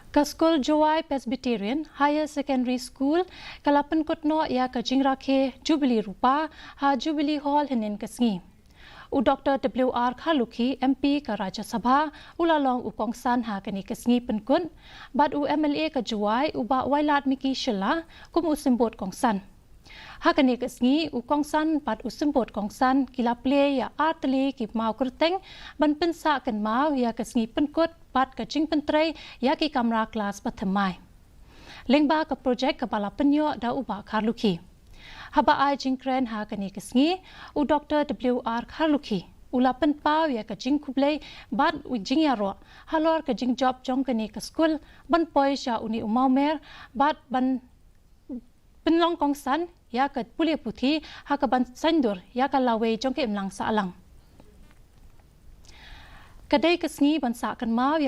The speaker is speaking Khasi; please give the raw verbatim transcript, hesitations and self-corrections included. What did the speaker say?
Ka skul Jowai Presbyterian Higher Secondary School ka la pynkut noh ïa ka jingrakhe Jubilee Rupa ha Jubilee Hall hynnin ka sngi. U Doctor W R Kharlukhi, M P ka Rajya Sabha, u la long u kongsan ha kane ka sngi pynkut, bad u M L A ka Jowai, u Bah Wailadmiki Shylla, kum u symbud kongsan. Ha kane ka sngi, u kongsan bad u symbud kongsan ki la plie ïa artylli ki maw kyrteng ban pynsah kynmaw ïa ka sngi pynkut bad ka jingpyntrei ïa ki kamra klas bathymmai. Lyngba ka projek kaba la pynïoh da u Bah Kharlukhi. Haba ai jingkren ha kane ka sngi, u Doctor W R Kharlukhi u la pynpaw ïa ka jingkhublei bad u jingïaroh halor ka jingjop jong kane ka skul ban poi sha une u mawmer bad ban pynlong kongsan ïa ka pule puthi ha kaban saiñdur ïa ka lawei jong ka imlang sahlang. Ka dei ka sngi ban sah kynmaw